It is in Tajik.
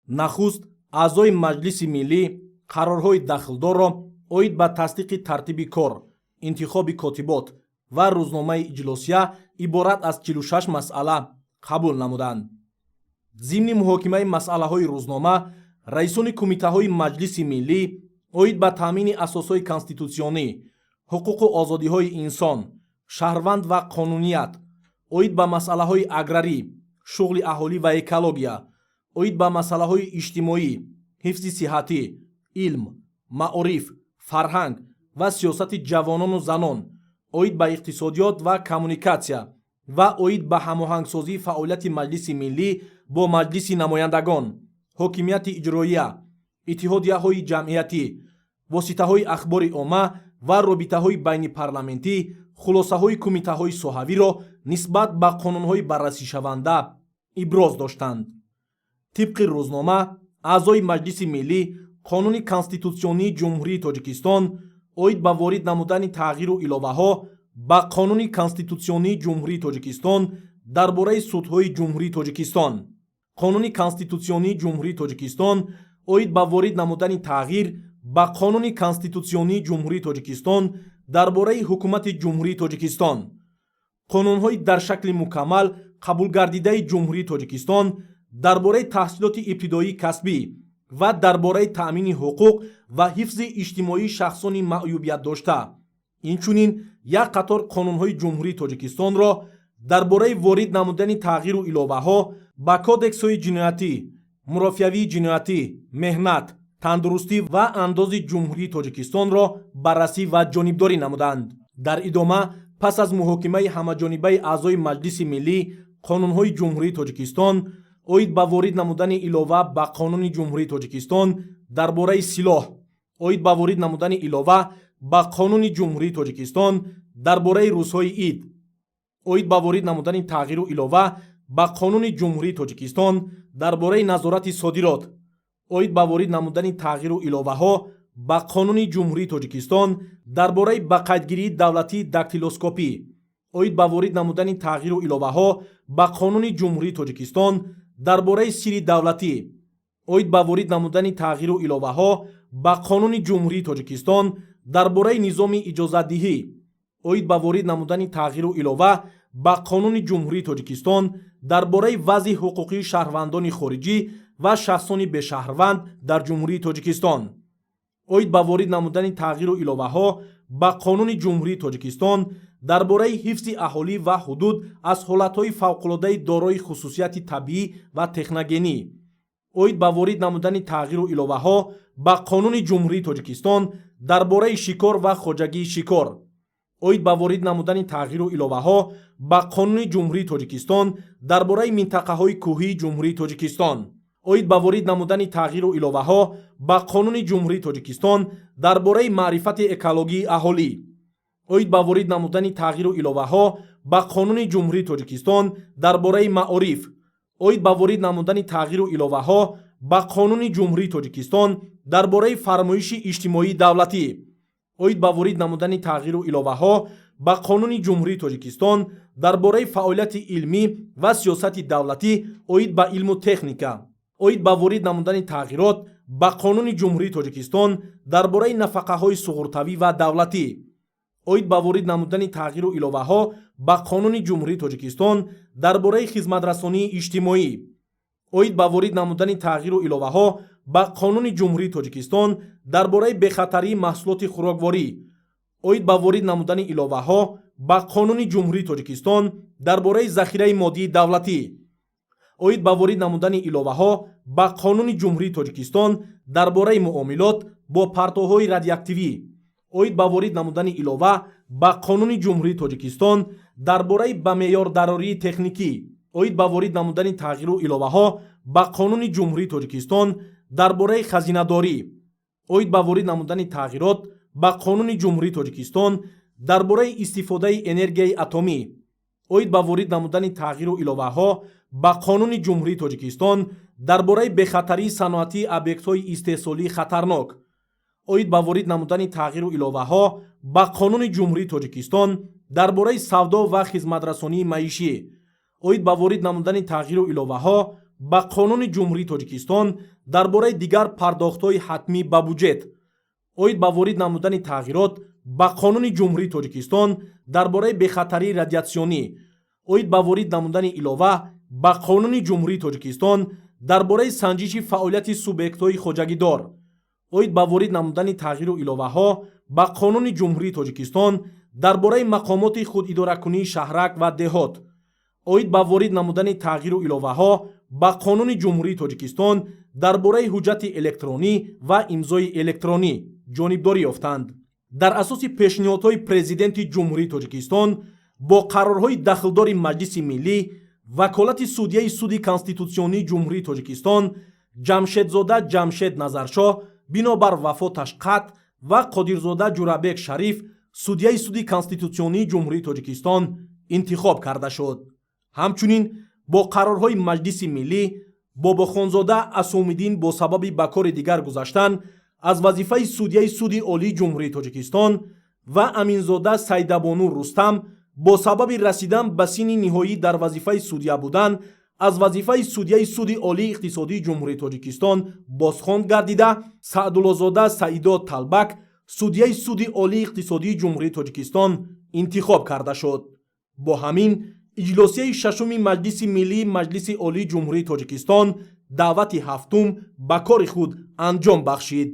Нахуст аъзои Маҷлиси Миллӣ қарорҳои дахлдорро оид ба тасдиқи тартиби кор, интихоби котибот ва рӯзномаи иҷлосия иборат аз 46 масъала қабул намуданд. Зимни муҳокимаи масъалаҳои рӯзнома раисони кумитаҳои Маҷлиси Миллӣ оид ба таъмини асосҳои конститутсионӣ, ҳуқуқу озодиҳои инсон, шаҳрванд ва қонуният, оид ба масъалаҳои аграрӣ, шуғли аҳолӣ ва экология, оид ба масъалаҳои иҷтимоӣ, ҳифзи сиҳатӣ, илм, маориф, фарҳанг ва сиёсати ҷавонону занон, оид ба иқтисодиёт ва коммуникатсия ва оид ба ҳамоҳангсозии фаъолияти Маҷлиси Миллӣ бо Маҷлиси Намояндагон, ҳокимияти иҷроия, иттиҳодияҳои ҷамъиятӣ, воситаҳои ахбори омма ва робитаҳои байнипарламентӣ хулосаҳои кумитаҳои соҳавиро нисбат ба қонунҳои баррасишаванда иброз доштанд. Тибқи рӯзнома, аъзои Маҷлиси Миллӣ Қонуни конститутсионии Ҷумҳурии Тоҷикистон оид ба ворид намудани тағйиру иловаҳо ба Қонуни конститутсионии Ҷумҳурии Тоҷикистон дар бораи судҳои Ҷумҳурии Тоҷикистон, Қонуни конститутсионии Ҷумҳурии Тоҷикистон оид ба ворид намудани тағйир ба Қонуни конститутсионии Ҷумҳурии Тоҷикистон дар бораи Ҳукумати Ҷумҳурии Тоҷикистон, қонунҳои дар шакли мукаммал қабулгардидаи Ҷумҳурии Тоҷикистон дар бораи таҳсилоти ибтидоии касбӣ ва дар бораи таъмини ҳуқуқ ва ҳифзи иҷтимоии шахсони маъюбиятдошта, инчунин як қатор қонунҳои Ҷумҳурии Тоҷикистонро дар бораи ворид намудани тағйиру иловаҳо ба кодексҳои ҷиноятӣ, мурофиавии ҷиноятӣ, меҳнат, тандурустӣ ва андози Ҷумҳурии Тоҷикистонро баррасӣ ва ҷонибдорӣ намуданд. Дар идома, пас аз муҳокимаи ҳамаҷонибаи аъзои Маҷлиси Миллӣ, қонунҳои Ҷумҳурии Тоҷикистон оид ба ворид намудани илова ба Қонуни Ҷумҳурии Тоҷикистон дар бораи силоҳ, оид ба ворид намудани илова ба Қонуни Ҷумҳурии Тоҷикистон дар бораи рӯзҳои ид, оид ба ворид намудани тағйиру илова ба Қонуни Ҷумҳурии Тоҷикистон дар бораи назорати содирот, оид ба ворид намудани тағйиру иловаҳо ба Қонуни Ҷумҳурии Тоҷикистон дар бораи ба қайдгирии давлатии дактилоскопӣ, оид ба ворид намудани тағйиру иловаҳо ба Қонуни Ҷумҳурии Тоҷикистон дар бораи сири давлатӣ, оид ба ворид намудани тағйиру иловаҳо ба Қонуни Ҷумҳурии Тоҷикистон дар бораи низоми иҷозатдиҳӣ, оид ба ворид намудани тағйиру илова ба Қонуни Ҷумҳурии Тоҷикистон дар бораи вазъи ҳуқуқии шаҳрвандони хориҷӣ ва шахсони бешаҳрванд дар Ҷумҳурии Тоҷикистон, оид ба ворид намудани тағйиру иловаҳо ба Қонуни Ҷумҳурии Тоҷикистон дар бораи ҳифзи аҳолӣ ва ҳудуд аз ҳолатҳои фавқулодаи дорои хусусияти табиӣ ва техногенӣ, оид ба ворид намудани тағйиру иловаҳо ба Қонуни Ҷумҳурии Тоҷикистон дар бораи шикор ва хоҷагии шикор, оид ба ворид намудани тағйиру иловаҳо ба Қонуни Ҷумҳурии Тоҷикистон дар бораи минтақаҳои кӯҳии Ҷумҳурии Тоҷикистон, оид ба ворид намудани тағйиру иловаҳо ба Қонуни Ҷумҳурии Тоҷикистон дар бораи маърифати экологии аҳолӣ, оид ба ворид намудани тағйиру иловаҳо ба Қонуни Ҷумҳурии Тоҷикистон дар бораи маориф, оид ба ворид намудани тағйиру иловаҳо ба Қонуни Ҷумҳурии Тоҷикистон дар бораи фармоиши иҷтимоии давлатӣ, оид ба ворид намудани тағйиру иловаҳо ба Қонуни Ҷумҳурии Тоҷикистон дар бораи фаъолияти илмӣ ва сиёсати давлатӣ оид ба илму техника, оид ба ворид намудани тағйирот ба Қонуни Ҷумҳурии Тоҷикистон дар бораи нафақаҳои суғуртавӣ ва давлатӣ, оид ба ворид намудани тағйиру иловаҳо ба Қонуни Ҷумҳурии Тоҷикистон дар бораи хизматрасонии иҷтимоӣ, оид ба ворид намудани тағйиру иловаҳо ба Қонуни Ҷумҳурии Тоҷикистон дар бораи бехатарии маҳсулоти хӯрокворӣ, оид ба ворид намудани иловаҳо ба Қонуни Ҷумҳурии Тоҷикистон дар бораи захираи моддии давлатӣ, оид ба ворид намудани иловаҳо ба Қонуни Ҷумҳурии Тоҷикистон дар бораи муомилот бо партовҳои радиоактивӣ, оид ба ворид намудани илова ба Қонуни Ҷумҳурии Тоҷикистон дар бораи ба меъёр дарории техникӣ, оид ба ворид намудани тағйиру иловаҳо ба Қонуни Ҷумҳурии Тоҷикистон дар бораи хазинадорӣ, оид ба ворид намудани тағйирот ба Қонуни Ҷумҳурии Тоҷикистон дар бораи истифодаи энергияи атомӣ, оид ба ворид намудани тағйиру иловаҳо ба Қонуни Ҷумҳурии Тоҷикистон дар бораи бехатарии саноатии объектҳои истеҳсолии хатарнок, оид ба ворид намудани тағйиру иловаҳо ба Қонуни Ҷумҳурии Тоҷикистон дар бораи савдо ва хизматрасонии маишӣ, оид ба ворид намудани тағйиру иловаҳо ба Қонуни Ҷумҳурии Тоҷикистон дар бораи дигар пардохтҳои ҳатмӣ ба буҷет, оид ба ворид намудани тағйирот ба Қонуни Ҷумҳурии Тоҷикистон дар бораи бехатарии радиатсионӣ, оид ба ворид намудани илова ба Қонуни Ҷумҳурии Тоҷикистон дар бораи санҷиши фаъолияти субъектҳои хоҷагидор, оид ба ворид намудани тағйиру иловаҳо ба Қонуни Ҷумҳурии Тоҷикистон дар бораи мақомоти худидоракунии шаҳрак ва деҳот, оид ба ворид намудани тағйиру иловаҳо ба Қонуни Ҷумҳурии Тоҷикистон дар бораи ҳуҷҷати электронӣ ва имзои электронӣ ҷонибдорӣ ёфтанд. Дар асоси пешниҳодҳои Президенти Ҷумҳурии Тоҷикистон бо қарорҳои дахлдори Маҷлиси Миллӣ ваколати судяи Суди Конститутсионии Ҷумҳурии Тоҷикистон Ҷамшедзода Ҷамшед Назаршоҳ бинобар вафоташ қатъ ва Қодирзода Ҷурабек Шариф судяи Суди Конститутсионии Ҷумҳурии Тоҷикистон интихоб карда шуд. Ҳамчунин бо қарорҳои Маҷлиси Миллӣ Бобохонзода Асомиддин бо сабаби ба кори дигар гузаштан аз вазифаи судяи Суди Олии Ҷумҳурии Тоҷикистон ва Аминзода Сайдабону Рустам бо сабаби расидан ба синни ниҳоӣ дар вазифаи судя будан аз вазифаи судяи Суди Олии Иқтисодии Ҷумҳурии Тоҷикистон бозхонд гардида, Саъдуллозода Саидо Талбак судяи Суди Олии Иқтисодии Ҷумҳурии Тоҷикистон интихоб карда шуд. Бо ҳамин иҷлосияи шашуми Маҷлиси Миллии Маҷлиси Олии Ҷумҳурии Тоҷикистон даъвати ҳафтум ба кори худ анҷом бахшид.